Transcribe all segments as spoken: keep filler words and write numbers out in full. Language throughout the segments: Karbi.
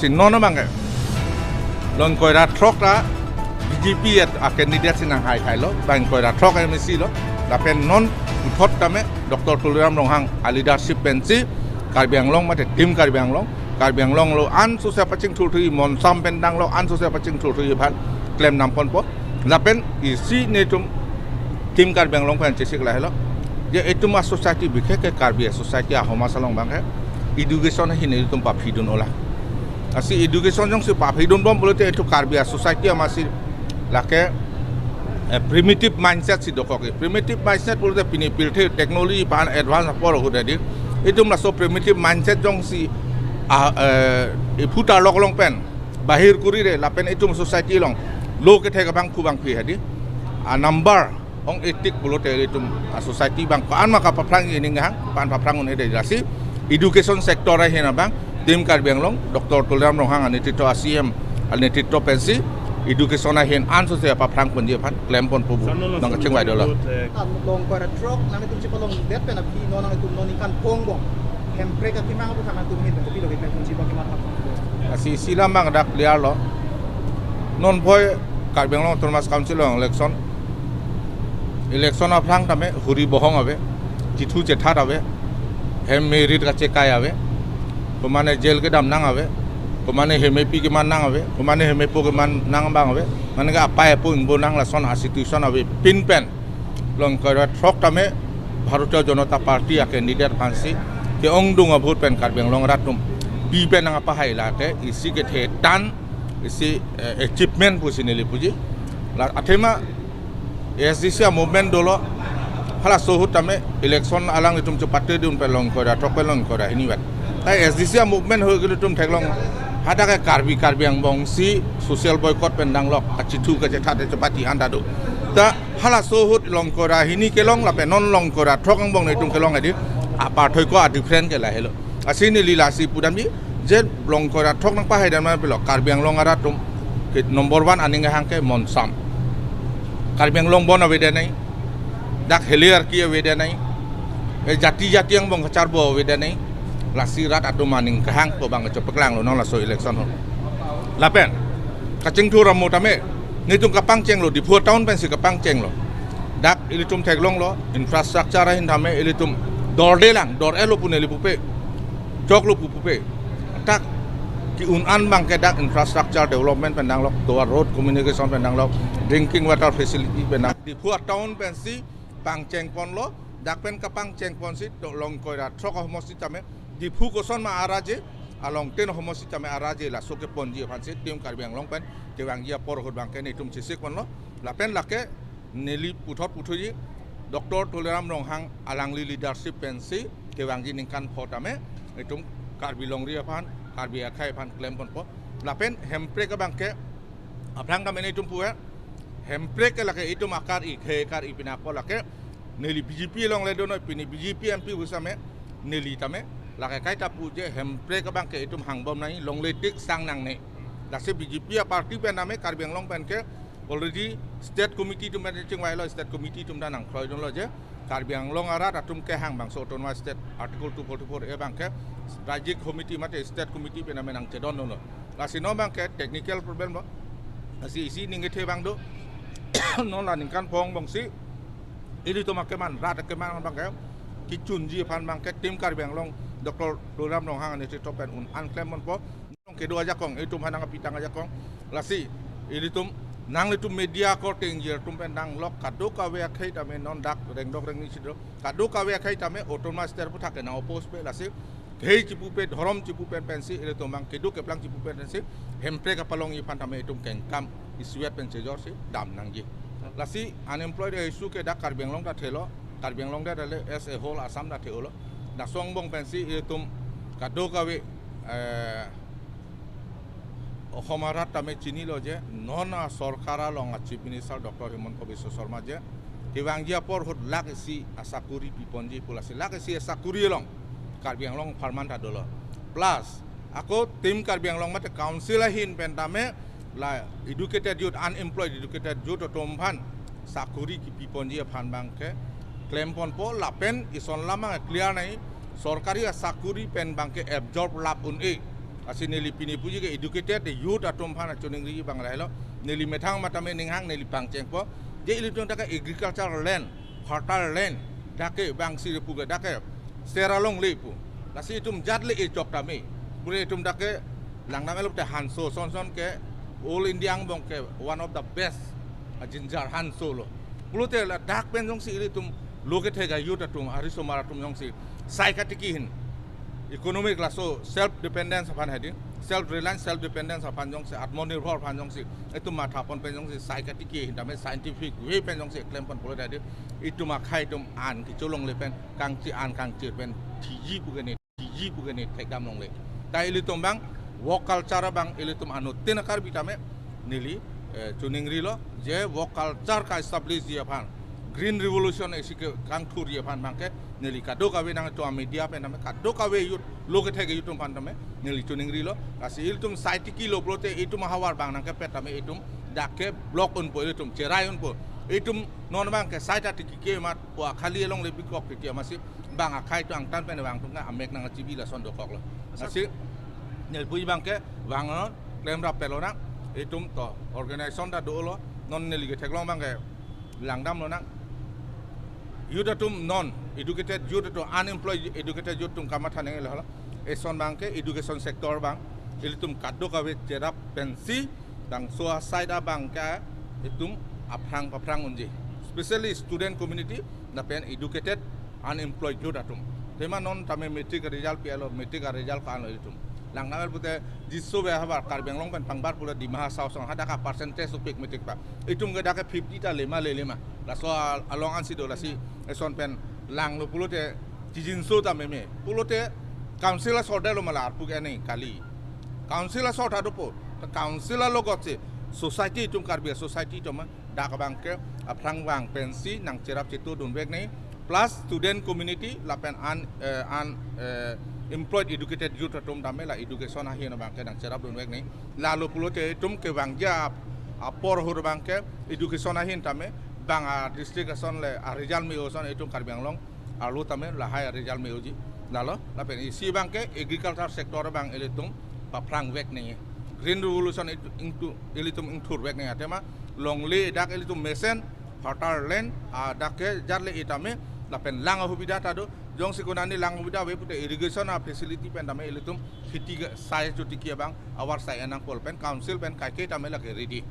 Si non abang ke Longkoi ra throk ta B J P at a candidate si nanghai thailo, Longkoi ra throk M A C lo, lapen non puthot tame Doctor Tuliram Ronghang a leadership pensi Karbi Anglong mate Team Karbi Anglong, Karbi Anglong lo an sose pachingthurthu, Monsam pen danglo an sose pachingthurthu aphan klem namponpo. Lapen isi netum Team Karbi Anglong pen chesik lahelo. Je itum a society bikhe ke Karbi a society a homas along abang ke education ahin itum paphidun ola. Lasi education jongsi paphidunbom pulote itum Karbi a society amatsi lake eh, primitive mindset si dokok. Primitive mindset pulote pini pirthe technology aphan advance apor ahut hedi. Itum laso primitive mindset jongsi ah, eh, iphu tarlok along pen bahir kurire lapen itum society along lo kethek abang khu bangphi hedi. A number ong etik pulote itum a society abang ko-an ma kapaphrang ining hang, ko-an paphrang un-e de. Lasi education sector ahin abang Team Karbi Anglong, Doctor Tuliram Ronghang anitito a C M anitito pensi education ahin an sose paphrang ponji aphan klemponpo pu. Sir, non nang kachingvai dolo. Longkoi ra throk nanglitum chepalongdet pen aphi non nanglitum non ningkan phongo. Hemprek akemang aphuthak nangtum ahin pen kopilo keklem ponji ba kematha. Lasi isi alam abang dak clear lo. Non phoi Karbi Anglong Autonomous Council along election. Election aphrang tame huri bohong ave, chithu chethat ave, hem merit kachekai ave, komane jail kedam nang ave, komane hemepi keman nang ave, komane hemepo keman nang abang ave, mane ke apai apo ingbo nang lason a situation avepin pen Longkoi ra throk tame Bharatiya Janata Party a candidate aphansi ke-ongdung a vote pen Karbi Anglong arat atum pi pen nangpahai lake isi kethe tan isi eh, achievement pusi neli puji. La athema A S D C a movement dolo, halaso ahut tame election alang itum chepate dun pen Longkoi ra throk pen Longkoi ra hini vet. Ta A S D C a movement ahut ke itum theklong hadak ke Karbi Karbi angbong si social boycott pen danglok, kachithu kachethat chepati anta do. Ta halaso ahut Longkoi ra hini kelong lapen non Longkoi ra throk angbong itum kelong hedi, aparthoi ko a different ke lahelo. Lasi neli lasi pudamji, je Longkoi ra throk nangpahai dam ma pilo, Karbi Anglong arat atum ke number one aning hang ke Monsam. Karbi Anglong bon avedet nai, dak hierarchy avedet nai, eh, jati jati angbong kacharbo avedet nai, lasi rat atum aning kehang ko abang chepaklang lo non laso election ho. Lapen kachingthur amo tame, netum kapangcheng lo, Diphu town pensi kapangcheng lo. Dak ilitum theklong lo, infrastructure ahin tame ilitum dorde lang, dor-elo pu neli pupe, choklo pu pupe. Tak ke-un an abang ke dak infrastructure development pen danglok, tovar road communication pen danglok, drinking water facility pen dang. Diphu town pensi pangcheng ponlo, dak pen kapangcheng ponsi to Longkoi ra throk ahomosti tame, Diphu koson ma araje, along tin ahomosti tame araje laso keponji aphansi Team Karbi Anglong pen kevangji apor ahut abang ke netum chesik ponlo, lapen lake neli puthot puthuji, Doctor Tuliram Ronghang alangli leadership pensi kevangji ningkan pho tame itum Karbi longri aphan, Karbi akhei aphan klemponpo. Lapen Hemprek abang ke aphrang tame netum pu-e, Hemprek ke lake itum akar-i, khei akar-i pinapo lake neli B J P along le dono pini B J P M P pusitame neli tame lake kaita pu je Hemprek abang ke itum hangbom nai, longle tik sang nangne. Lasi B J P a party pen tame Karbi Anglong pen ke already state committee atum pen chingvailo, state committee atum ta nangkroidunlo je Karbi Anglong arat atum kehang bangso autonomous state article two forty-four A abang ke Rajyik Samiti mate state committee pen tame nangchedondunlo. Lasi non abang ke technical problem lo. Lasi isi ning kethe abang do. Non la ningkan pho angbongsi ilitum akeman, rat akeman abang ke kechunji aphan abang ke Team Karbi Anglong Doctor Tuliram Ronghang anitito pen un an klemponpo. Kedo ajakong, itum aphan nangkapitang ajakong. Lasi ilitum, nanglitum media korte ingjir atum pen danglok, kadokave akhei tame non dak rengdok rengni sidro, kadokave akhei tame autonomous state aphuthak ke nang-oppose pe, lasi khei chipupe, dhorom chipupe pensi ilitum abang, keduk keplang chipupe pensi Hemprek apalongji aphan tame itum kengkam isi vet pen chejorsi dam nangji. Lasi unemployed issue ke dak Karbi Anglong ta thelo, Karbi Anglong ta thelo, as a whole Assam ta thelo. Laso angbong pensi itum kadokave, eh, Osom arat tame chinilo je non a sorkar along a Chief Minister Doctor Himanta Biswa Sarma je kevangji apor ahut lakh isi asakuri piponji pu, lasi lakh isi asakuri along Karbi Anglong apharman ta dolo. Plus ako Team Karbi Anglong mate council ahin pen tame la educated youth, unemployed educated youth atum aphan sakuri kipiponji aphan abang ke klemponpo, lapen ison alam abang clear nai, sorkari asakuri pen abang ke absorb lap un-e. Lasi neli pini puji ke educated youth atum aphan choningri abang lahelo. Neli methang matame ninghang neli pangchengpo. Je ilitum dak ke agricultural land, fertile land, dak ke bang si pu ke dak ke sera longle pu. Lasi itum jat le-e chok tame. Pura itum dak ke langdam elo te Hanso son son ke all India angbong ke one of the best ajinjar Hanso lo. Pulote ladak pen jongsi ilitum lo kethek a-youth atum, arisomar atum jongsi sai katiki ahin economic laso self dependence aphan hedi, self reliance, self dependence aphan jongsi, atmanirbhar aphan jongsi itum mathapon pen jongsi sai katiki ahin tame scientific way pen jongsi klempon pulote hedi, itum akhai atum an kecholongle pen kangchi an kangchir pen thiji pu ke ne, thiji pu ke ne thekdam longle. Ta ilitum abang work culture abang ilitum anuttin a-Karbi tame neli, eh, choningrilo je work culture ka-establish ji aphan, green revolution isi ke kangthurji aphan abang ke neli kadokave nangtum a-media pen tame kadokave youth, lo kethek youth atum aphan tame neli choningrilo. Lasi ilitum sai tikilo pulote itum ahavar abang nangkepet tame itum dak ke block unpo, ilitum cherai unpo. Itum non abang ke sai ta tikike amat pu akhali along le bikok titi amatsi bang akhai atum angtan pen vang atum ke amek nangchibi lason dokoklo. Lasi neli puji abang ke vangnon, klemrap pelo nang, itum to organization ta dolo, non neli ketheklong abang ke langdamlo nang. Youth atum non educated youth atum, unemployed educated youth atum kamatha nangji lahelo. Eson abang ke education sector abang ilitum kadokave cherap pensi bangso a-side abang ke itum aphrang paphrang unji. Especially student community lapen educated unemployed youth atum. Athema non tame matric result pi-etlo, matric result ko-anlo ilitum. Langdam el pute jiso be havar Karbi Anglong pen pangbar pura Dima Hasao asong hadak a-percentage upik matric pa. Itum ke dak ke fifty ta lema le lema. Laso a-, along ansi do, lasi eson pen langlo pulote chijinso ta meme. Pulote council asor detlo ma la arpu ke ne kali. Council asor ta dopo. Ta council alogotsi society itum Karbi society atum ma dak abang ke aphrang vang pensi nangcherap chetu dunvek nangji, plus student community lapen un, eh, un, eh, employed educated youth atum tame la education ahin abang ke nangcherap dunvek nangji. Lalo pulote itum kevangji apor ahut abang ke education ahin tame bang a-district ason le a-result me-o ason itum Karbi Anglong arlo tame lahai a-result me-oji. Lalo lapen isi abang ke agriculture sector abang ilitum paphrangvek nangji. Green revolution itum ingtu, ilitum ingthurvek nangji. Athema longle dak ilitum mesen, fertile land, ah, dak ke jat le-e tame, lapen lang ahubida ta do, jongsi konani lang ahubida ave pute irrigation a-facility pen tame ilitum kheti ke sai chotiki abang avarsai enang pol pen council pen kaike tame lake ready.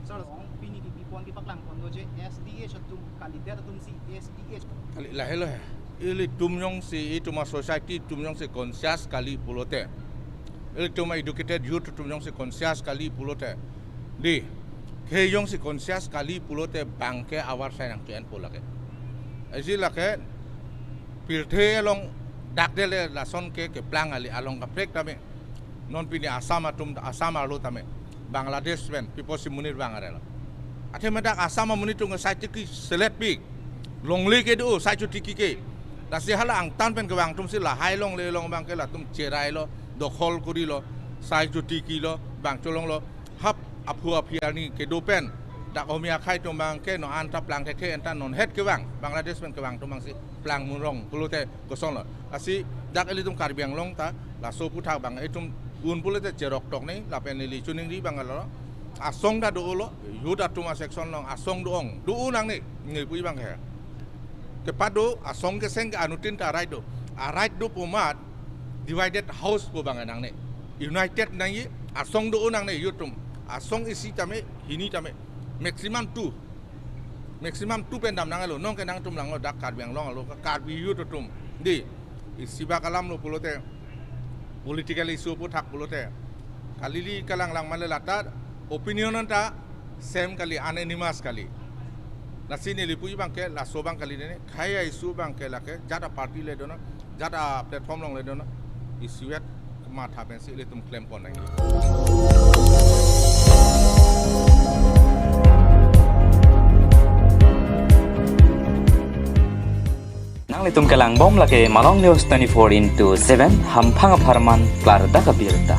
Sir, pini kipi pon kipaklangpon do je S D H atum kalidet atumsi S D H. Kali lahelo he. Ilitum jongsi, itum a-society atum jongsi conscious kali pulote, ilitum a-educated youth atum jongsi conscious kali pulote, di, ke jongsi conscious kali pulote bang ke avarsai nangke-enpo lake. Isi lake pirthe along dak dele lason ke keplang kali, along kaprek tame. Non pini Assam atum, Assam arlo tame Bangladesh pen pipo si monit vang arelo. Athema dak Assam amonit atum sai tiki selet pik. Longle kedo sai chotiki ke. Lasi hala angtan pen kevang atumsi lahai longle along abang ke latum cherailo, dokhol korilo, sai chotikilo, bang cholonglo. Hap aphu aphi arni kedo pen dak Omi akhai atum abang ke non anta plang thekthe anta non het kevang, Bangladesh pen kevang atum abangsi plang murong pulote kosonlo. Lasi dak ilitum Karbi Anglong ta laso aphuthak abang itum un pulote cherok tok nangji, lapen neli choningri abang lo. Asong ta dolo, youth atum a-section along asong do-ong, do-o nangne, neli puji abang he. Kepado asong keseng ke anuttin ta a-right do. A-right do pu amat divided house pu abang nangne. United nangji, asong do-o nangne youth atum. Asong isi tame, hini tame. Maximum two. Maximum two pen dam nanglo, nonke nangtum langlo, dak Karbi Anglong arlo, Karbi youth atum. Di, isi bak alam lo pulote, political issue aphuthak pulote, kalili kalang lang male lata, opinion anta same kali, unanimous kali. Lasi neli puji abang ke, laso abang kali ne, khei a-issue abang ke lake, jat a-party le donon, jat a-platform along le donon, isi vet matha pensi ilitum klempon nangji. Nanglitum kelangbom lake Malong News twenty-four into seven, hamphang apharman klardak abirta.